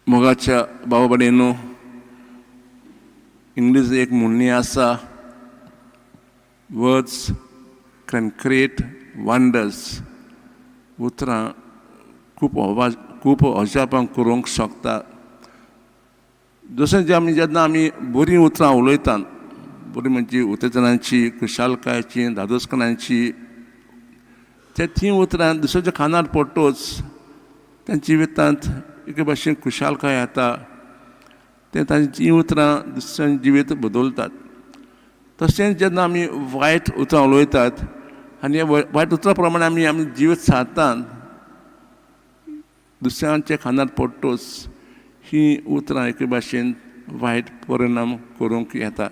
मोगाच्या भाव भयणींनो, इंग्लीश एक म्हणणी आसा, "Words can create wonders." उतरां खूब आवाज, खूब अजापां करूंक शकता. जशें जें आमी जेन्ना आमी बरीं उतरां उलयतात, बरीं म्हणजे उत्तेजनाची, खुशालकायेची, धादोसपणाची, ते तीं उतरां दुसऱ्याच्या कानार पडटच त्या जिवितांत एके भाशेन खुशालकाय येता. ते तांची उतरां दुसऱ्यां जिवीत बदलतात. तशेंच जेन्ना आमी वायट उतरां उलयतात आनी वायट उतरां प्रमाणे आमी आमी जिवीत सारतात, दुसऱ्यांच्या कानार पडटच ही उतरां एके भाशेन वायट परिणाम करूंक येता.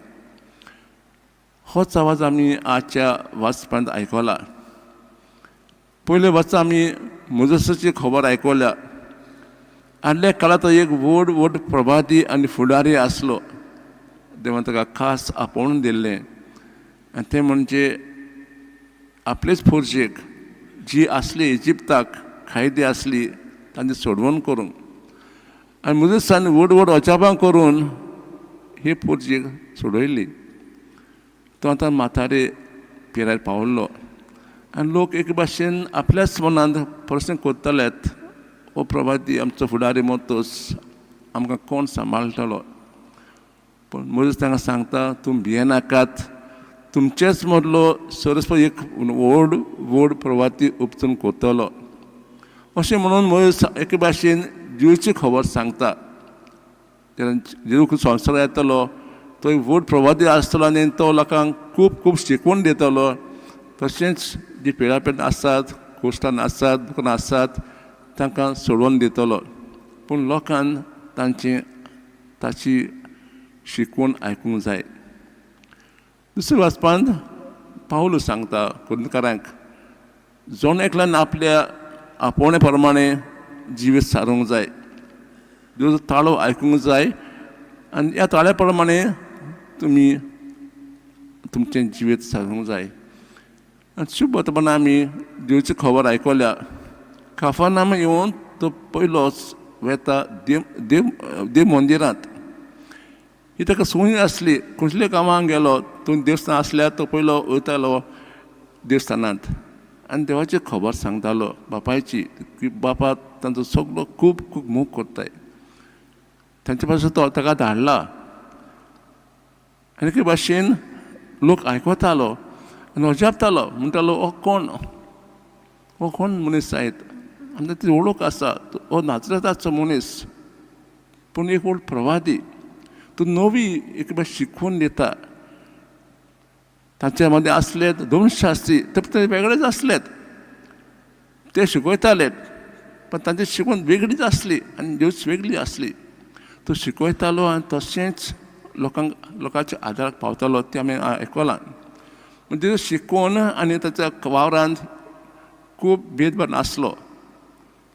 होच आवाज आमी आजच्या वाचपांत आयकला. पयले वर्सा आमी मोजसाची खबर आयकल्या. आदल्या काळांत तो एक व्हड व्हड प्रभाती आनी फुडारी आसलो. देवान ताका खास आपोवन दिल्लें आनी तें म्हणजे आपलेच फोर्जेक जी आसली इजिप्ताक कायदे आसली तांची सोडवण करूंक. आनी मोजसान व्हड व्हड अजापां करून ही पोरजेक सोडयली. तो आतां म्हातारे पिरायेर पावल्लो आनी लोक एक भाशेन आपल्याच मनांत प्रस्न करतालेत, हो प्रभाती आमचो फुडारी मोतोस आमकां कोण सांबाळटलो? पूण मोजस तांकां सांगता, तुमी भियेनाकात, तुमचेच मदलो सरस्पत एक व्हड व्हड प्रभाती उपचून करतलो. अशें म्हणून मोजस एके भाशेन जेजूची खबर सांगता. जेजू संवसार येतलो, तो एक व्हड प्रभाती आसतलो आनी तो लोकांक खूब खूब शिकवण दितलो. तशेंच जी पिळापेण आसात, कोश्टान आसात, दुकानां आसात, तांकां सोडोवन दितलो. पूण लोकान तांची ताची शिकवण आयकूंक जाय. दुसऱ्या वाचपांत पावलू सांगता कोरिंथकारांक, जण एकल्यान आपल्या आपोवण्या प्रमाणे जिवीत सारूंक जाय, देवाचो ताळो आयकूंक जाय आनी ह्या ताळ्या प्रमाणे तुमी तुमचें जिवीत सारूंक जाय. आनी शुभ वर्तमानान आमी देवाची खबर आयकल्या. काफरनाउमा येवन तो पयलोच वेता देव देव देव मंदिरांत. ही ताका संवय आसली. कसल्या कामाक गेलो, तूं देवस्थान आसल्यार तो पयलो वयतालो देवस्थानांत आनी देवाची खबर सांगतालो बापायची, की बापा तांचो सगलो खूब खूब मोग करताय. तांचे पासून तो ताका धाडला. आनी एके भाशेन लोक आयकतालो आनी अजापतालो, म्हणटालो, हो कोण, हो कोण मनीस जायत? आमकां ती वळख आसा, हो नाजरेताचो मनीस, पूण एक व्हड प्रवादी. तो नवी एक शिकवण दिता. तांच्या मदें आसले दोन शास्त्री, ते वेगळेच आसलेत. ते शिकयताले, पण तांची शिकवण वेगळीच आसली आनी ज्योत वेगळी आसली. तो शिकयतालो आनी तशेंच लोकांक लोकांच्या आदाराक पावतालो, तें आमी आयकलां. म्हणजे शिकवण आनी ताच्या वावरांत खूब भेदभाव नासलो.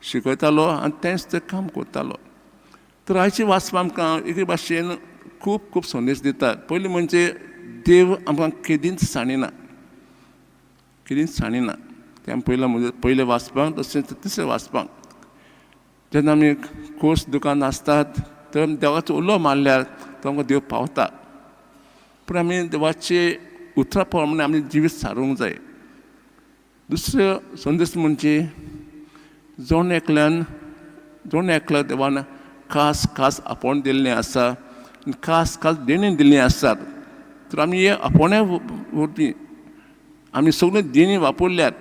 शिकयतालो आनी तेंच तें काम करतालो. तर आयची वाचपा आमकां एके भाशेन खूब खूब संदेश दितात. पयलीं म्हणजे देव आमकां केदींच सांडिना, केदींच सांडिना. तें आमी पयलें म्हणजे पयलें वाचपाक, तशेंच तिसरें वाचपाक, जेन्ना आमी खोस दुकान आसतात तर देवाचो उलो मारल्यार तो आमकां देव पावता. पूण आमी देवाचे उतरा प्रमाणे आमी जिवीत सारूंक जाय. दुसरो संदेश म्हणजे जण एकल्या देवान खास खास आपोवणें दिल्लें आसा आनी खास खास देणें दिल्लीं आसात. तर आमी हे आपोवण्या वरवीं आमी सगळीं देणीं वापरल्यात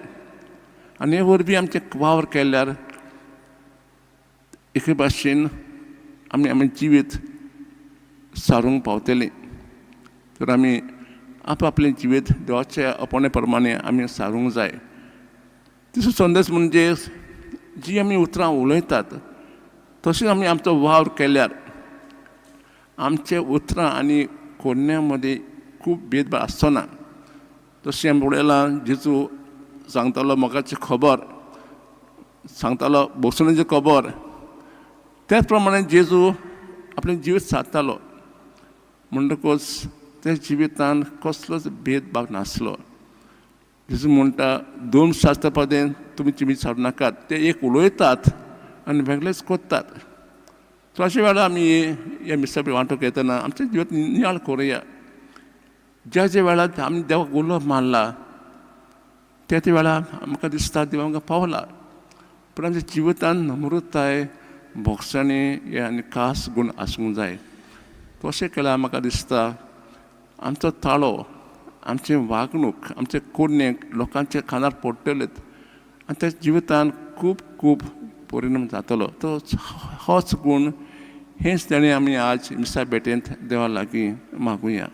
आनी हे वरवीं आमचें वावर केल्यार एके भाशेन आमी आमी जिवीत सारूंक पावतलीं. तर आमी आप आपलें जिवीत देवाच्या आपोवण्या प्रमाणे आमी सारूंक जाय. तिसरो संदेश म्हणजे जी आमी उतरां उलयतात, तशें आमी आमचो वावर केल्यार आमचे उतरां आनी कोरण्या मदीं खूब भेदभाव आसचो ना. तशें आमी पळयलां, जेजू सांगतालो मोगाची खबर सांगतालो, भोगसण्याची खबर. त्याच प्रमाणे जेजू आपलें जिवीत सारतालो, म्हणटकूच त्या जिवितान कसलोच भेदभाव नासलो. जेजू म्हणटा, दोन शास्त्र पदेन तुमी जिवीत सारूं नाकात. ते एक उलयतात आनी वेगळेच करतात. सो अशे वेळार आमी हे मिसा वांटो घेतना आमच्या जिवीत नियाळ करुया. ज्या ज्या वेळार आमी देवाक उलो मारला त्या त्या वेळार आमकां दिसता देव आमकां पावला. पूण आमच्या जिवितान नम्रताय, भोगसणी हे आनी खास गूण आसूंक जाय. तशें केल्यार म्हाका दिसता आमचो ताळो, आमची वागणूक, आमचे कोडणेक लोकांच्या कानार पडटलेत आनी त्या जिवितान खूब खूब परिणाम जातलो. तो होच गूण हेच ताणें आमी आज मिसा भेटेंत देवा लागीं मागुया.